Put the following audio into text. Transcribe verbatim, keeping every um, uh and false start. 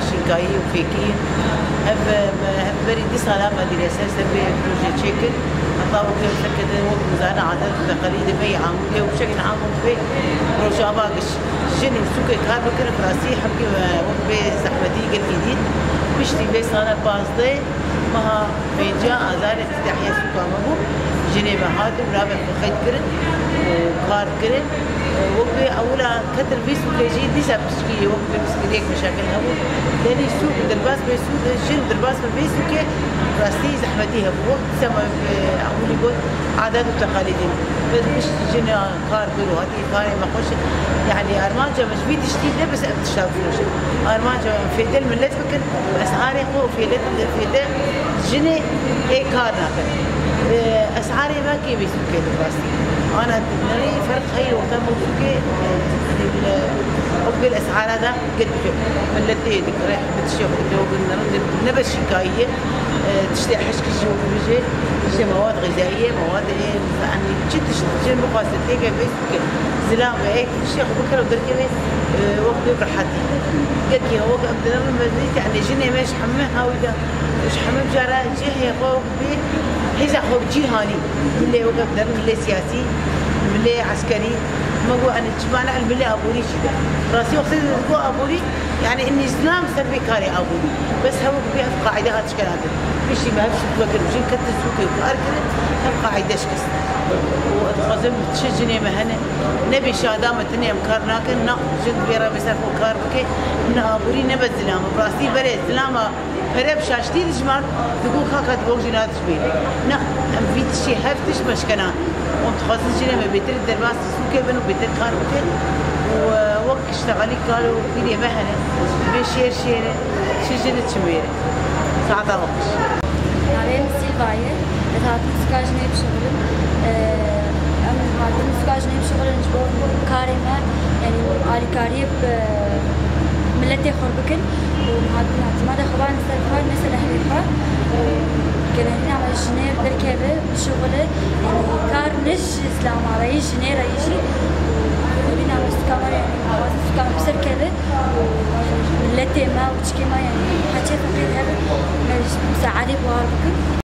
Şînkayî û fêkî. Ev, em, hevberî du sala me dîre ser ser vê proje çêkir. Heta weke serkete wek wezareta adet û teqalîdê me yê Amûdê û şeklên am wek vê Rojava giş. Jin û sûkê kar bikin, bi rastî hemkî, e, wek vê zehmetî gelkî dît. Piştî vê sala pazdeh meha pênca azarê îftîtahiya sûka me bû. Jinê me hatin, navê xwe qeyd kirin û kar kirin. Wek vê ewila ketin vî sûkê jî dîsa piçkî yê wek vê piçkî yek meşakil hebû. Denî sûk derbas bê sûk, jin derbas be vê sûkê rastî zehmetî hebû. Wek dîsa me, e, ewilî got, adet û teqalîdê. Bi pişt jina kar kir û hatî karê me xweş. Yanî armanca me ji vî tiştî ne bes ev tişta firoşin. Armanca me fêde li millet bikin, esarê xwe û fêde, fêde jinê ê kar nakin. E, esarê me kê bê sûkê di rastî. Ana nerê ferq heye orta me û sûkê, e, li, wek vê esara de gelek milletê dikire, bi tiştê xwe dikire, wek ne, ne bes şînkayî ye. E, tiştê hişkî jî wek bêje, tiştê mewad xezayî ye, mewad, e, yanî çi tişt jin bixwaze têke vê sûkê. Zilam be, ê tiştê xwe bikire û derkeve, e, wek vê bi rehetî. Gelkî wek em dinerin mezî, yanî jinê me ji hemî hawî de, ji hemî cara cihê xwe wek vê hêza xwe cîhanî. Milê wek em dinerin, milê siyasî, milê eskerî. Me got, yanî çima ne milê aborî jî de. Rastî wextê digo aborî, yanî înî zilam ser vê karê aborî. Bes hewek vê ev qaîde hat şikena. Piştî me hev sûk vekir, jin ketin sûkê kar kirin, hev qaîde şikestin. Û ez dixwazim çi jinê me hene, ne bê şada me tenê em kar nakin, na jin divê revê ser xwe kar bike, ne aborî ne be zilam. Bi rastî berê zilama pere bi şaştî dijmar, digo kaka di wek jina dijmêre. Na, em vî tiştê hev tişt me şikena. Em dixwazin jinê me bêtir derbas sûkê bin û bêtir kar bikin. Û, e, wek ştegalî kar û pîrê me hene. Bê şêr şêr e, çi jin e, çi mêr e. Saeta we xweş. Navê min Sîlva ye. Ez hatim sûka jinê bişuxulim. E, em hatim sûka jinê bişuxulin ji bo karê me, yanî alîkariyê bi miletê xwe bikin. Û hat-, hatima de xwe bane ser xwe, ne ser ehlê xwe. Û genelîna me jinê derkeve, bişuxule, yanî kar ne ji zilama re yî, jinê re yî jî. Û genelîna me sûka me, yanî xwazin sûka me bi ser keve. Û miletê me û çikê me, yanî heçê feqîr hebe, me ji misaedê bi wan bikin.